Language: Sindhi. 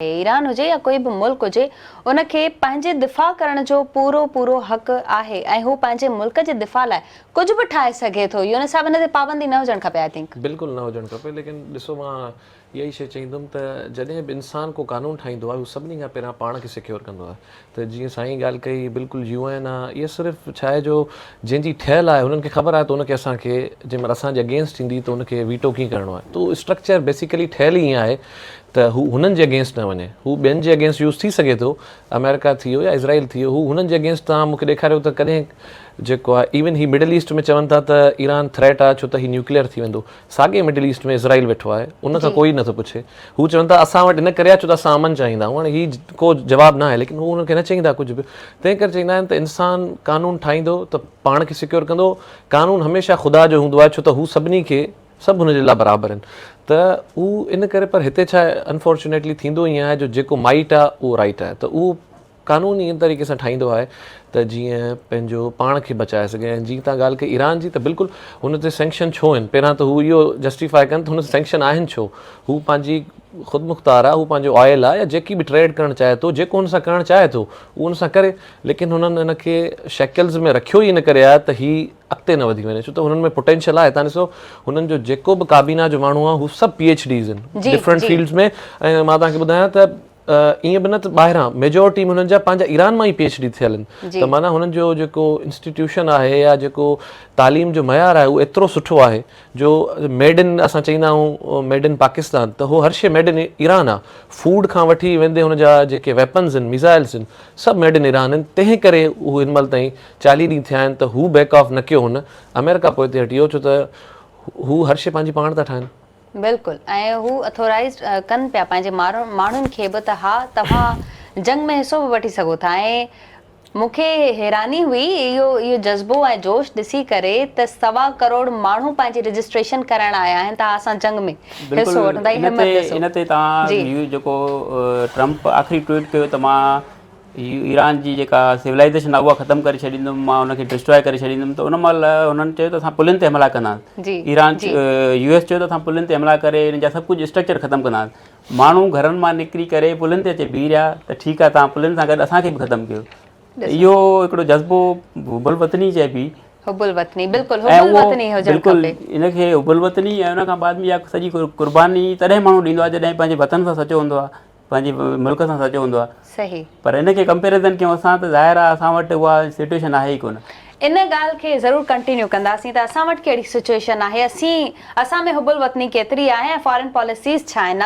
ايران هجي يا ڪوئي به ملڪ هجي ان کي پنهنجي دفاع ڪرڻ جو پورو پورو حق آهي ۽ هو پنهنجي ملڪ جي دفاع لاء ڪجهه به ٺاهي سگهي ٿو يونس صاحب ان تي پابندي نه هجڻ کپي I think. بلڪل نه هجڻ کپي ليڪن ڏسو مان اها ئي شيء چئيندم ته جڏهن به انسان ڪو قانون ٺاهيندو آهي هو سڀني کان پهريان پاڻ کي سيڪيور ڪندو آهي ته جيئن سائين ڳالهه ڪئي بلڪل يو اين آ اها صرف ڇا آهي جو جنهن جي ٺهيل آهي هنن کي خبر آهي ته ان کي اسان کي جنهن مهل اسان جي اگينسٽ ايندي ته ان کي ويٽو ڪيئن ڪرڻو آهي ته اسٽرڪچر بيسيڪلي ٺهيل ئي ائين آهي ته هو هنن جي اگينسٽ نه وڃي هو ٻين جي اگينسٽ يوز ٿي سگهي ٿو آمريڪا ٿي ويو يا اسرائيل ٿي ويو هو هنن جي اگينسٽ توهان مونکي ڏيکاريو ته ڪڏهن جيڪو آهي ايون هي مڊل ايسٽ ۾ چون ٿا ته ايران ٿريٽ آهي ڇو ته هي نيوڪليئر ٿي ويندو ساڳي مڊل ايسٽ ۾ اسرائيل ويٺو آهي ان کان ڪوئي نٿو پڇي هو چون ٿا اسان وٽ ان ڪري آهي ڇو ته اسان امن چاهيندا آهيون هاڻي هي ڪو جواب نه آهي ليڪن هو انهن کي نه چئيندا ڪجهه به تنهن ڪري چئيندا آهن ته انسان قانون ٺاهيندو ته پاڻ کي سيڪيور ڪندو قانون هميشه خدا جو هوندو آهي ڇو ته هو سڀني کي سڀ هن جي لاء برابر آهن ته هو ان ڪري پر هتي ڇا انفارچونيٽلي ٿيندو ائين آهي جو جيڪو مائٽ آهي اهو رائٽ آهي ته اهو قانون ئي ان طريقي سان ٺاهيندو آهي ته جيئن پنهنجو پاڻ کي بچائي سگهي ۽ جيئن تان ڳالهه ڪئي ايران جي ته بلڪل هن تي سينڪشن ڇو آهن پهريان ته هو اهو جسٽيفائي ڪن ته هن تي سينڪشن آهن ڇو هو پنهنجي خود مختار آهي هو پنهنجو آئل آهي يا جيڪي به ٽريڊ ڪرڻ چاهي ٿو جيڪو هن سان ڪرڻ چاهي ٿو اهو هن سان ڪري ليڪن هنن هن کي شيڪلز ۾ رکيو ئي ان ڪري آهي ته هي اڳتي نه وڌي وڃي ڇو ته هنن ۾ پوٽينشل آهي تان ڏسو هنن جو جيڪو به ڪابينا جو ماڻهو آهي هو سڀ پي ايڇ ڊيز آهن ڊفرنٽ فيلڊز ۾ ۽ مان توهان کي ٻڌايان ته ائين به نه ته ٻاهران ميجورٽي هنن جا پنهنجا ايران مان ئي پي ايڇ ڊي ٿيل آهن ته معنيٰ هنن جو جيڪو انسٽيٽيوشن آهي يا جيڪو تعليم جو معيار آهي اهو ايترو سٺو آهي جو ميڊ ان اسان چئيندا آهيون ميڊ ان پاڪستان ته هو هر شي ميڊ ان ايران آهي فوڊ کان وٺي ويندي هن جا جيڪي ويپنز آهن ميزائلز آهن سڀ ميڊ ان ايران آهن تنهن ڪري هو هن مهل تائين 40 ڏينهن ٿيا آهن ته هو بيڪ آف نه ڪيو هن آمريڪا پوئتي هٽي ويو ڇو ته هو هر شي پنهنجي پاڻ ٿا ٺاهن. بلڪل ۽ هو اٿورائيزڊ ڪن پيا پنهنجي ماڻهن کي به ته ها توهان جنگ ۾ حصو به وٺي سگهو ٿا ۽ مون کي حيراني هئي اهو اهو جذبو ۽ جوش ڏسي ڪري ته سوا ڪروڙ ماڻهو پنهنجي رجسٽريشن ڪرائڻ آيا آهن ته ها اسان جنگ ۾ بلڪل حصو وٺون ٿا هي ان همت تي ڏسو ان تي توهان جي. هي جيڪو ٽرمپ آخري ٽوئيٽ ڪيو ته مان ايران جي جيڪا سولائيزيشن آهي اها ختم ڪري ڇڏيندم مان ان کي ڊسٽرائي ڪري ڇڏيندم ته ان مهل هنن چيو ته اسان پلن تي حملا ڪنداسين ايران يو ايس چيو ته اسان پلن تي حملا ڪري ان جا سڀ ڪجهه اسٽرڪچر ختم ڪنداسين ماڻهو گهرن مان نڪري ڪري پلن تي اچي بيهي رهيا ته ٺيڪ آهي توهان پلن سان گڏ اسان کي به ختم ڪيو ته اهو هڪڙو جذبو حب الوطني چئبي حب الوطني بلڪل حب الوطني هجڻ کپي ان کي حب الوطني ۽ ان کان بعد ۾ اها سڄي قرباني تڏهن ماڻهو ڏيندو آهي جڏهن پنهنجي وطن سان سچو هوندو آهي پنهنجي ملڪ سان سچو هوندو آهي. صحيح. پر ان کي ڪمپيريزن ڪيون اسان ته ظاهر آهي اسان وٽ اها سچويشن آهي ئي ڪونه. ان ڳالهه کي ضرور ڪنٽينيو ڪنداسين ته اسان وٽ ڪهڙي سچويشن آهي اسين اسان ۾ حب الوطني ڪيتري آهي ۽ فارين پاليسيز ڇا آهن.